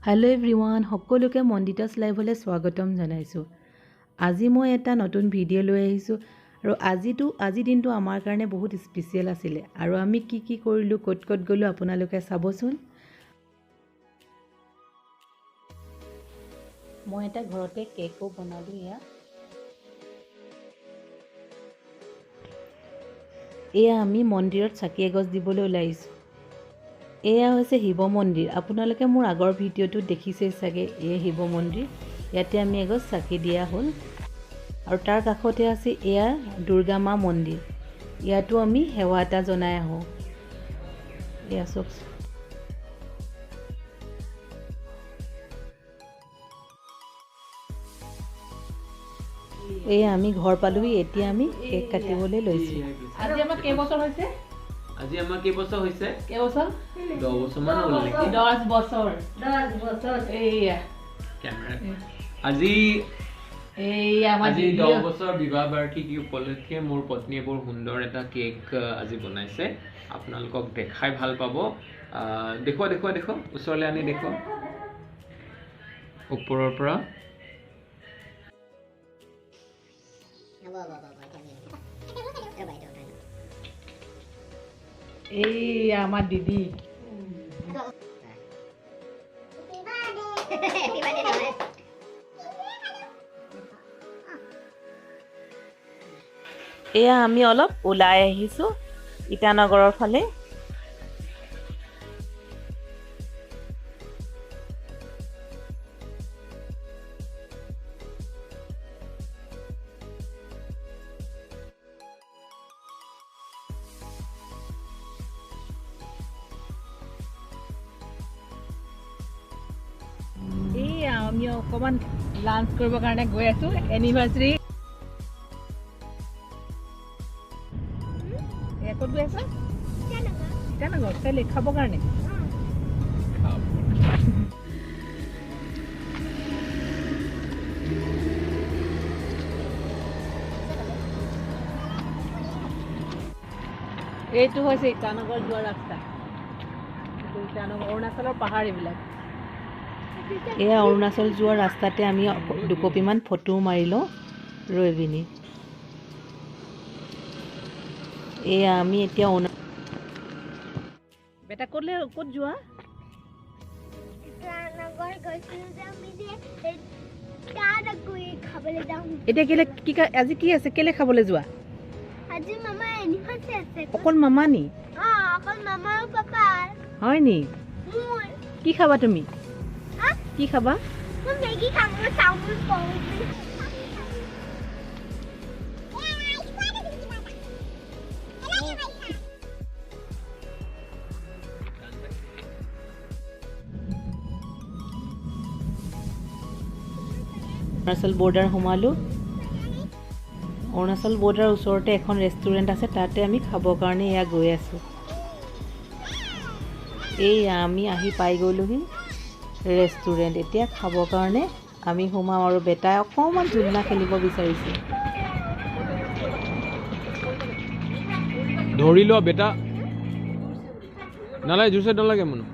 Hello' everyone, সকলোকে মন্দিতাছ লাইভলৈ স্বাগতম জনাইছোঁ। আজি মই এটা নতুন ভিডিঅ' লৈ আহিছোঁ আৰু আজি দিনটো আমাৰ কাৰণে বহুত স্পেচিয়েল আছিলে আৰু আমি কি কি কৰিলোঁ, ক'ত ক'ত গ'লোঁ আপোনালোকে চাবচোন। মই এটা ঘৰতে কেকো বনালোঁ। এয়া আমি মন্দিৰত চাকি এগছ দিবলৈ ওলাইছোঁ। এয়া হৈছে শিৱ মন্দিৰ। আপোনালোকে মোৰ আগৰ ভিডিঅ'টোত দেখিছেই চাগে, এয়া শিৱ মন্দিৰ। ইয়াতে আমি এগছ চাকি দিয়া হ'ল আৰু তাৰ কাষতে আছে এয়া দুৰ্গা মা মন্দিৰ। ইয়াতো আমি সেৱা এটা জনাই আহোঁ। এয়া চাওক, এয়া আমি ঘৰ পালোহি। এতিয়া আমি কেক কাটিবলৈ লৈছোঁ। আজি আমাৰ কেইবছৰ হৈছে? আজি আমাৰ কেইবছৰ হৈছে? কেইবছৰ? 10 বছৰমান হ'ল নেকি? 10 বছৰ। 10 বছৰ। এইয়া কেমেৰা। আজি এইয়া আমাৰ আজি 10 বছৰ বিবাহ বাৰ্ষিকী উপলক্ষে মোৰ পত্নীয়ে বৰ সুন্দৰ এটা কেক আজি বনাইছে। আপোনালোকক দেখাই ভাল পাব। দেখুৱা দেখুৱা দেখুৱা, ওচৰলৈ আনি দেখুৱা, ওপৰৰ পৰা। এইয়া আমাৰ দিদি। এয়া আমি অলপ ওলাই আহিছোঁ ইটানগৰৰ ফালে। এইয়া আমি অকণমান লাঞ্চ কৰিবৰ কাৰণে গৈ আছোঁ। এনিভাৰ্চাৰী। ক'ত গৈ আছা? ইটানগৰ। কাইলৈ খাবৰ কাৰণে। এইটো হৈছে ইটানগৰ যোৱা ৰাস্তা। এইটো ইটানগৰ, অৰুণাচলৰ পাহাৰ এইবিলাক। এয়া অৰুণাচল যোৱা ৰাস্তাতে আমি দুকপিমান ফটোও মাৰি লওঁ ৰৈ পিনি। এয়া আমি এতিয়া বেটা ক'লৈ ক'ত যোৱা? এতিয়া কেলে কি আজি কি আছে, কেলে খাবলৈ যোৱা? অকল মামা নি? হয় নি? কি খাবা তুমি? কি খাবা? অৰুণাচল বৰ্ডাৰ সোমালোঁ। অৰুণাচল বৰ্ডাৰ ওচৰতে এখন ৰেষ্টুৰেণ্ট আছে, তাতে আমি খাবৰ কাৰণে এয়া গৈ আছোঁ। এইয়া আমি আহি পাই গ'লোহি ৰেষ্টুৰেণ্ট। এতিয়া খাবৰ কাৰণে আমি সোমাম আৰু বেটাই অকণমান ঝুলনা খেলিব বিচাৰিছে। ধৰি লোৱা বেটা, নালাগে জোৰছে নালাগে মনো।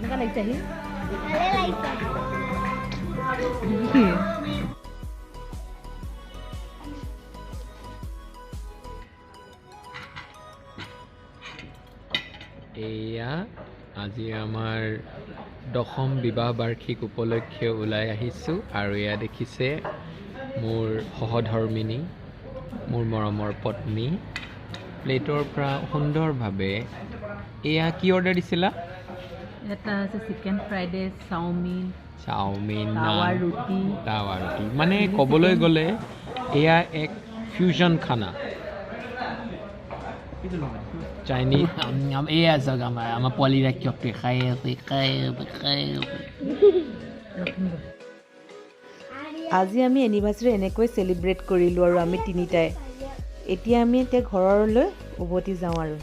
কেনেকুৱা লাগিছে আহি? এয়া আজি আমাৰ দশম বিবাহ বাৰ্ষিক উপলক্ষে ওলাই আহিছোঁ আৰু এয়া দেখিছে মোৰ সহধৰ্মিনী, মোৰ মৰমৰ পত্নী। প্লেটৰ পৰা সুন্দৰভাৱে, এয়া কি অৰ্ডাৰ দিছিলা? এটা আছে chicken fried rice, chowmein, chowmein, tawa roti. টাৱা ৰুটি। মানে ক'বলৈ গ'লে এয়া এক ফিউজন খানা, চাইনিজ। এয়া চাওক, আমাৰ পোৱালীৰা কিয় খাই আছে, খাই আছে, খাই আছে। আজি আমি এনিভাৰ্চাৰী এনেকৈ চেলিব্ৰেট কৰিলোঁ আৰু আমি তিনিটাই। এতিয়া আমি ঘৰলৈ উভতি যাওঁ আৰু।